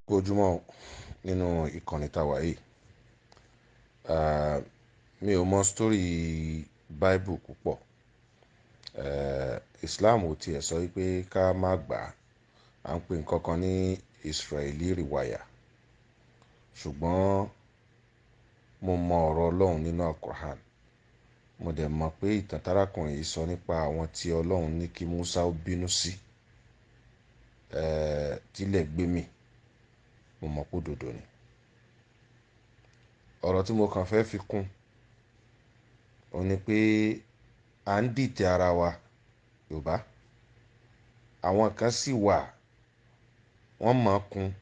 Kú ojúmọ́ nínú ìkànnì tá a wà yìí. Mi ò mọ story Bible púpọ̀. Islam ò tiẹ̀ sọ wípé ká má gbà á. À ń pè nǹkan kan ní Israeli Riwaya. Ṣùgbọ́n mo mọ ọ̀rọ̀ Ọlọ́run nínú Al-Qur'an. Mo dẹ̀ mọ̀ pé ìtàn tárákùnrin yìí sọ nípa àwọn tí Ọlọ́run ní kí Musa ó bínú sí, tílẹ̀ gbé mi. Mo mọ̀ pé òdodo ni. Ọ̀rọ̀ tí mo kàn fẹ́ fi kún, òun ni pé à ń dìtẹ̀ ara wa Yorùbá. Àwọn kan sì wà, wọ́n mọ̀ ọ́n kun,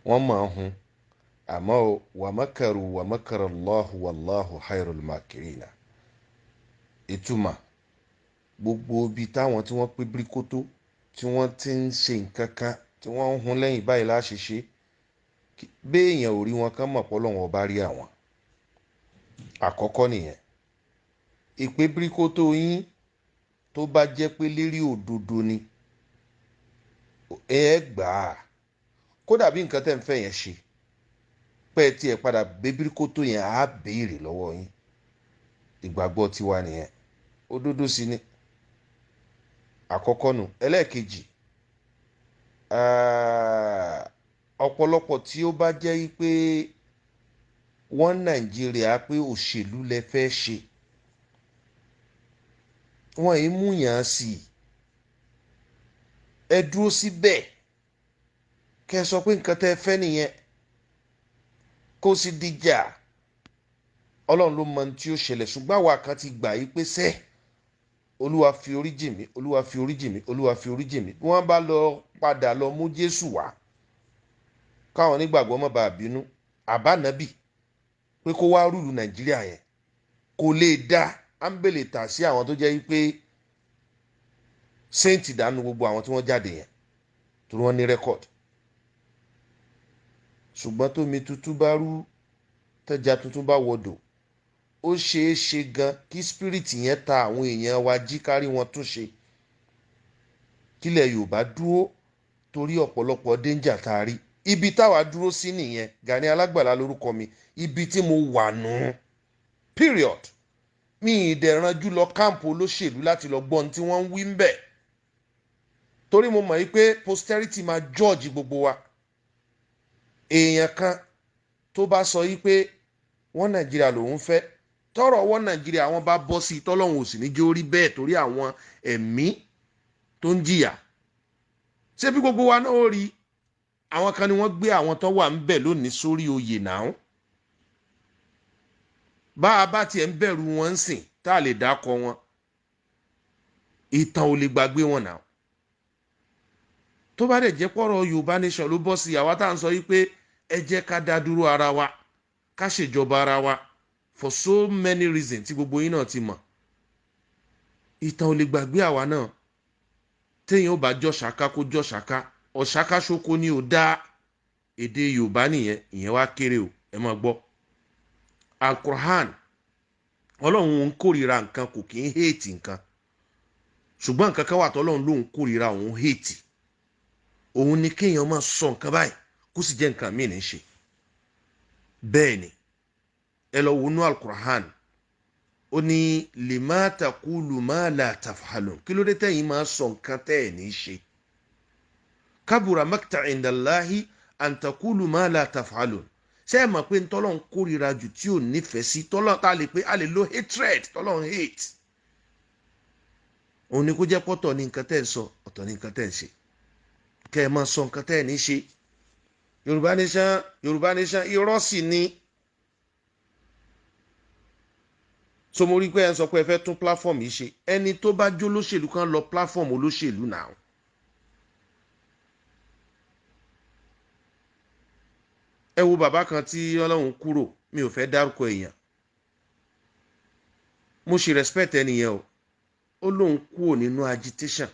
wọ́n mọ̀ ọ́n hun. Àmọ́ o, wa makaru wa makara Allahu wallahu khairul makirina. Ìtumọ̀ gbogbo ibi táwọn tí wọ́n pé bíríkótó, tí wọ́n ti ń ṣe nǹkan kan, tí wọ́n ń hun lẹ́yìn báyìí láṣìṣe, béèyàn ò rí wọn kán mọ̀ pé Ọlọ́run ọba rí àwọn. Àkọ́kọ́ nìyẹn. Ìpè bíríkótó yín tó bá jẹ́ pé lérí òdodo ni, ẹ gbà á. Kódà bí nǹkan tẹ́ ń fẹ́ yẹn ṣe, pé tí ẹ padà gbé bíríkótó yẹn á béèrè lọ́wọ́ yín. Ìgbàgbọ́ tiwa nìyẹn. Òdodo sì ni. Àkọ́kọ́ nù. Ẹlẹ́ẹ̀kejì, ọ̀pọ̀lọpọ̀ tí ó bá jẹ́ pé wọ́n Nàìjíríà pé òṣèlú lẹ fẹ́ ṣe, wọ́n yìí mú yàn sí i. Ẹ dúró síbẹ̀ kẹ́ ẹ sọ pé nǹkan tẹ́ ẹ fẹ́ nìyẹn, kó sì dìjà. Ọlọ́run ló mọ ohun tí ó ṣẹlẹ̀, ṣùgbọ́n àwa kan ti gbà yí pé sẹ́, Olúwa fi orí jì mí, Olúwa fi orí jì mí, Olúwa fi orí jì mí. Bí wọ́n bá lọ padà lọ mú Jésù wá, káwọn onígbàgbọ́ má bàa bínú, àbánábì pé kó wá rúlu Nàìjíríà yẹn kò lè dá ámbèlè tà sí àwọn tó jẹ́ wípé saint dànù gbogbo àwọn tí wọ́n jáde yẹn torí wọ́n ní rẹ́kọ̀dì. Ṣùgbọ́n tómi tuntun bá rú, tẹ́ja tuntun bá wọdò, ó ṣeé ṣe gan kí spirit yẹn ta àwọn èèyàn wa jí kárí wọn tún ṣe. Kílẹ̀ Yorùbá dúró torí ọ̀pọ̀lọpọ̀ danger tá a rí. Ibi táwa dúró sí nìyẹn. Gani Alágbàlá lórúkọ mi. Ibi tí mo wà nù. Period. Mi ì dẹ̀ ranjú lọ káàmpù olóṣèlú láti lọ gbọ́ ohun tí wọ́n ń wí ń bẹ̀. Torí mo mọ̀ wípé posterity máa judge gbogbo wa. Èèyàn kan tó bá sọ wípé wọ́n Nàìjíríà lòún fẹ́, tọ́rọ̀ wọ́n Nàìjíríà wọn bá bọ́ sí i, tọ́lọ́hun ò sì ní jẹ́ ó rí bẹ́ẹ̀ torí àwọn ẹ̀mí tó ń jìyà. Ṣé bí gbogbo wa náà ó rí? Àwọn kan ni wọ́n gbé àwọn tó wà ń bẹ̀ lónìí sórí oyè náà. Bá a bá tiẹ̀ ń bẹ̀rù wọn ń sìn, tá a lè dákọ wọn, ìtàn ò lè gbàgbé wọn náà. Tó bá dẹ̀ jẹ́ pọ̀rọ̀ Yorùbá nation ló bọ́ sí, àwa tá à ń sọ yìí pé ẹ jẹ́ ká dá dúró ara wa, ká ṣèjọba ara wa for so many reasons tí gbogbo yín náà ti mọ̀. Ìtàn ò lè gbàgbé àwa náà. Téèyàn ò bá jọ́ ṣáká kó jọ́ ṣáká, ọ̀ṣáká ṣoko ni ò dá. Èdè Yorùbá nìyẹn, ìyẹn wá kéré o, ẹ máa gbọ́. Al-Qur'an, Ọlọ́run ń kórìíra nǹkan, kò kí ń hate nǹkan. Ṣùgbọ́n nǹkan kan wà tọ́lọ́run ló ń kórìíra, òun hate. Òun ni kéèyàn máa sọ nǹkan báyìí kó sì jẹ́ nǹkan míì ní í ṣe. Bẹ́ẹ̀ ni, ẹ lọ wọnú Al-Qur'an, ó ní lima taqulu ma la taf'alun. Kí ló dé tẹ́yìn máa sọ nǹkan tẹ́ ẹ̀ ní í ṣe? Kabura makta indallahi an taqulu ma la taf'alun. Ṣé ẹ mọ̀ pé ntọ́lọ́run kórìíra jù tí ò nífẹ̀ẹ́ sí, tọ́lọ́run tá a lè pé a lè lo hatred, tọ́lọ́run hate. Òun ni kó jẹ́ pọ́tọ̀ ní nǹkan tẹ́ ẹ̀ ń sọ, ọ̀tọ̀ ní nǹkan tẹ́ ẹ̀ ń ṣe. Kẹ́ ẹ máa sọ nǹkan tẹ́ ẹ̀ ní ṣe. Yorùbá nation, Yorùbá nation, irọ́ sì ni. So mo rí pé ẹ ń sọ pé ẹ fẹ́ tún platform yìí ṣe. Ẹni tó bá jó lóṣèlú kan lọ platform olóṣèlú náà. Ẹ wo bàbá kan tí Ọlọ́run kúrò, mi ò fẹ́ dárúkọ èèyàn. Mo ṣe respect ẹni yẹn o. Ó lóun kúrò nínú agitation.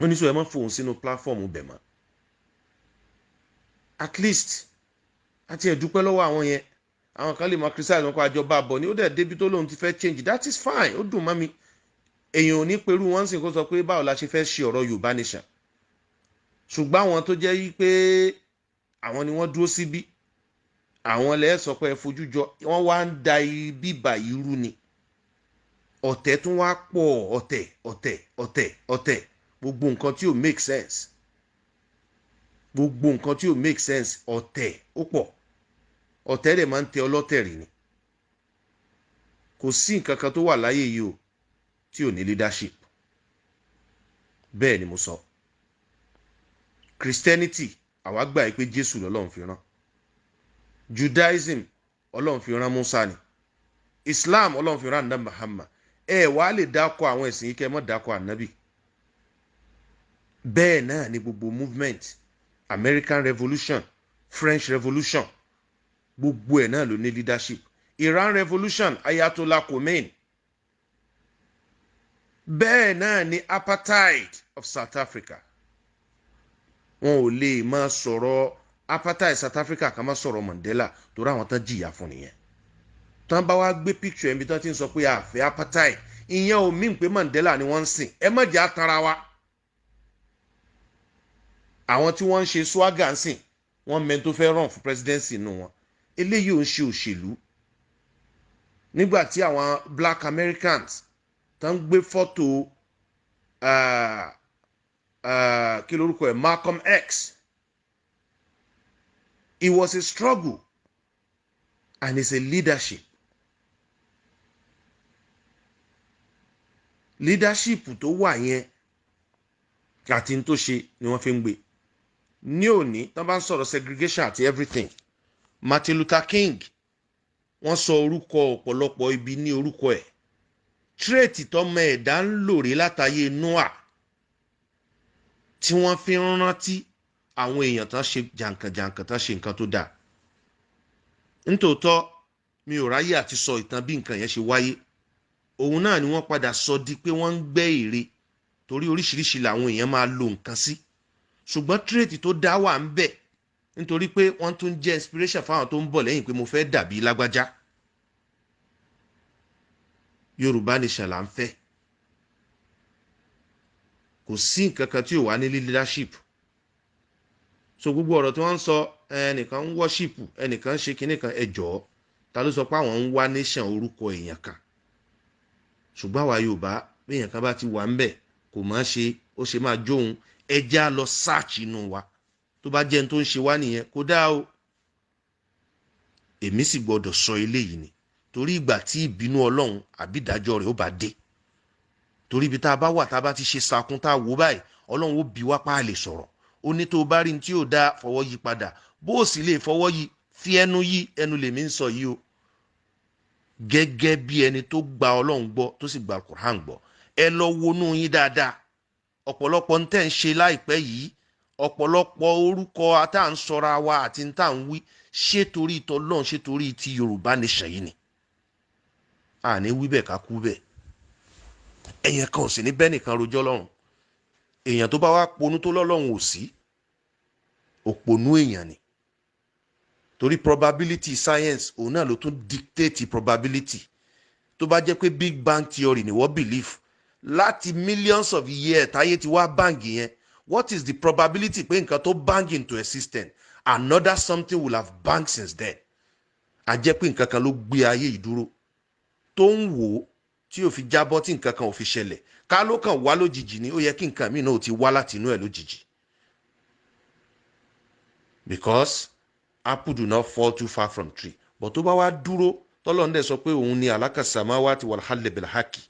Ó ní sọ ẹ má fòun sínú platform bẹ̀ mọ́. At least, àti ẹ dúpẹ́ lọ́wọ́ àwọn yẹn. Àwọn kan lè máa criticize wọn kó àjọba àbọ̀ ni ó dẹ̀ débi tó lóun ti fẹ́ change. That is fine, ó dùn mọ́ mi. Èèyàn ò ní perú wọn sì kó sọ pé báwo la ṣe fẹ́ ṣe ọ̀rọ̀ Yorùbá nation. Ṣùgbọ́n àwọn tó jẹ́ yí pé àwọn ni wọ́n dúró síbí, àwọn lẹ́ sọ pé ẹ fojú jọ, wọ́n wá ń da ibi báyìí rú ni. Ọ̀tẹ̀ tún wá pọ̀, ọ̀tẹ̀ ọ̀tẹ̀ ọ̀tẹ̀ ọ̀tẹ̀, gbogbo nǹkan tí ò make sense, gbogbo nǹkan tí ò make sense, ọ̀tẹ̀ ó pọ̀. Ọ̀tẹ̀ dẹ̀ máa ń tẹ ọlọ́tẹ̀ rì ni. Kò sí nǹkan kan tó wà láyé yìí o tí ò ní leadership. Bẹ́ẹ̀ ni mo sọ. Christianity, àwa gbà pé Jésù lọ́lọ́run fi rán. Judaism, Ọlọ́run fi rán Musa ni. Islam, Ọlọ́run fi rán Ànábì Muhammad. Ẹ wàá lè dákọ àwọn ẹ̀sìn yìí kẹ́ ẹ mọ́ dákọ ànábì. Bẹ́ẹ̀ náà ni gbogbo movement, American Revolution, French Revolution, gbogbo ẹ̀ náà ló ní leadership. Iran Revolution, Ayatollah Khomeini. Bẹ́ẹ̀ náà ni apartheid of South Africa. Wọn ò lè máa sọ̀rọ̀ apartheid South Africa ká má sọ̀rọ̀ Mandela, torí àwọn tán jìyà fún nìyẹn. Tán bá wá gbé picture ẹ̀mí tán ti ń sọ pé àfẹ́ apartheid, ìyẹn ò mí pé Mandela ni wọ́n ń sìn. Ẹ má jẹ́ àtàrà wa. Àwọn tí wọ́n ń ṣe swagger ń sìn, wọ́n mẹ́ni tó fẹ́ run fún presidency nù wọn. Eléyìí ò ń ṣe òṣèlú. Nígbà tí àwọn Black Americans tán ń gbé fọ́tò, kí lorúkọ ẹ̀, Malcolm X, it was a struggle and it's a leadership. Leadership tó wà yẹn àti n tó ṣe ni wọ́n fi ń gbé ní òní. Tán bá ń sọ̀rọ̀ segregation àti everything, Martin Luther King, wọ́n sọ orúkọ ọ̀pọ̀lọpọ̀ ibi ní orúkọ ẹ̀. Trait tọmọ ẹ̀dá ń lò rí látàyè Noah tí wọ́n fi ń rántí àwọn èèyàn tán ṣe jàǹkànjàǹkàn, tán ṣe nǹkan tó dáa. Nítòótọ́, mi ò ráyè àti sọ ìtàn bí nǹkan yẹn ṣe wáyé. Òun náà ni wọ́n padà sọ di pé wọ́n ń gbẹ́ ère, torí oríṣiríṣi làwọn èèyàn máa lo nǹkan sí. Ṣùgbọ́n trait tó dá wà ń bẹ̀, nítorí pé wọ́n tún jẹ́ inspiration fáwọn tó ń bọ̀ lẹ́yìn pé mo fẹ́ dàbí lágbájá. Yorùbá nation là ń fẹ́. Kò sí nǹkan kan tí ò wá ní leadership. So gbogbo ọ̀rọ̀ tí wọ́n ń sọ, ẹnìkan ń worship, ẹnìkan ń ṣe kinní kan, ẹ jọ̀ọ́, ta ló sọ pé àwọn ń wá nation orúkọ èèyàn kan? Ṣùgbọ́n àwa Yorùbá, bí èèyàn kan bá ti wà ń bẹ̀, kò máa ṣe ó ṣe máa jóun. Ẹ já lọ search inú wa. Tó bá jẹ́ ní tó ń ṣe wá nìyẹn, kó dá o. Èmi sì gbọ́dọ̀ sọ eléyìí ni, torí ìgbà tí ìbínú Ọlọ́run àbí ìdájọ́ rẹ̀ ó bá dé, torí ibi tá a bá wà, tá a bá ti ṣe sakun tá a wò báyìí, Ọlọ́run ó bi wá pa á lè sọ̀rọ̀. Ó ní tó bá rí ní tí yóò dá, fọwọ́ yí padà. Bó o sì lè fọwọ́ yí, fi ẹnu yí. Ẹnu lèmi ń sọ yìí o, gẹ́gẹ́ bí ẹni tó gba Ọlọ́run gbọ́, tó sì gba Quran gbọ́. Ẹ lọ wonú yín dáadáa. Ọ̀pọ̀lọpọ̀ ń tẹ̀ ń ṣe láìpẹ́ yìí, ọ̀pọ̀lọpọ̀ orúkọ tá à ń sọra wa àti tá à ń wí, ṣé torí tọlọ́run, ṣé torí ti Yorùbá nation yìí ni? Àní wí bẹ́ẹ̀ ká kú bẹ́ẹ̀. Èèyàn kan ò sì ní bẹ́ẹ̀ nìkan rojọ́ lọ́rùn. Èèyàn tó bá wá ponú tó lọ́lọ́run ò sí, òpònú èèyàn ni. Torí probability science, òun náà ló tún dictate probability. Tó bá jẹ́ pé Big Bang theory ni wọ́n believe, láti millions of years táyé ti wá bang yẹn, what is the probability pé nǹkan tó bang into existence, another something will have banged since then? A jẹ́ pé nǹkan kan ló gbé ayé yìí dúró tó ń wò ó tí ò fi jábọ́, tí nǹkan kan ò fi ṣẹlẹ̀. Ká ló kàn wá lójijì ni, ó yẹ kí nǹkan míì náà ti wá láti inú ẹ̀ lójijì, because apple do not fall too far from tree. But tó bá wá dúró, tọ́lọ́run dẹ̀ sọ pé òun ni alakasamawati wal halli bil haqi,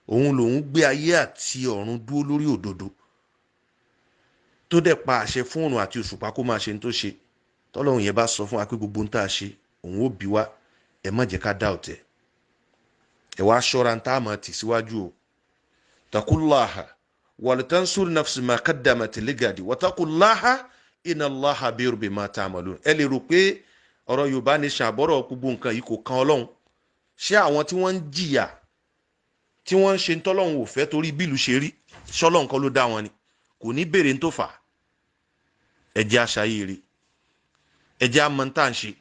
òun lòun gbé ayé àti ọ̀run dúró lórí òdodo, tó dẹ̀ pa àṣẹ fún òrùn àti òṣùpá kó máa ṣe ní tó ṣe. Tọ́lọ́run yẹn bá sọ fún wa pé gbogbo ń tá a ṣe, òun ó bí wa, ẹ má jẹ́ ká dá ọ̀tẹ̀. Ẹ wá ṣọ́ra tá a máa tì síwájú o. Takullaha waltansur nafsi ma qaddamat ligadi watakullaha inna Allaha khabirun bima ta'malun. Ẹ lè rò pé ọ̀rọ̀ Yorùbá ní ṣàbọ̀rọ̀ gbogbo nǹkan yìí kò kan Ọlọ́run. Ṣé àwọn tí wọ́n ń jìyà, tí wọ́n ń ṣe ntọ́lọ́run ò fẹ́ torí bílù ṣe rí, ṣọ́lọ́run kọ́ ló dá wọn ni? Kò ní béèrè tó fà á. Ẹ jẹ́ aṣáyé rí, ẹ jẹ́ àmọ́ tá à ń ṣe.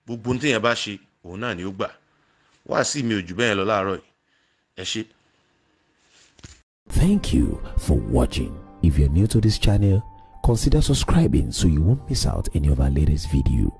Gbogbo ohun téèyàn bá ṣe, òun náà ni ó gbà. Wá sí mi ò jù bẹ́ẹ̀ lọ láàárọ̀ yìí. Ẹ ṣé. Thank you for watching. If you're new to this channel, consider subscribing so you won't miss out any of our latest video.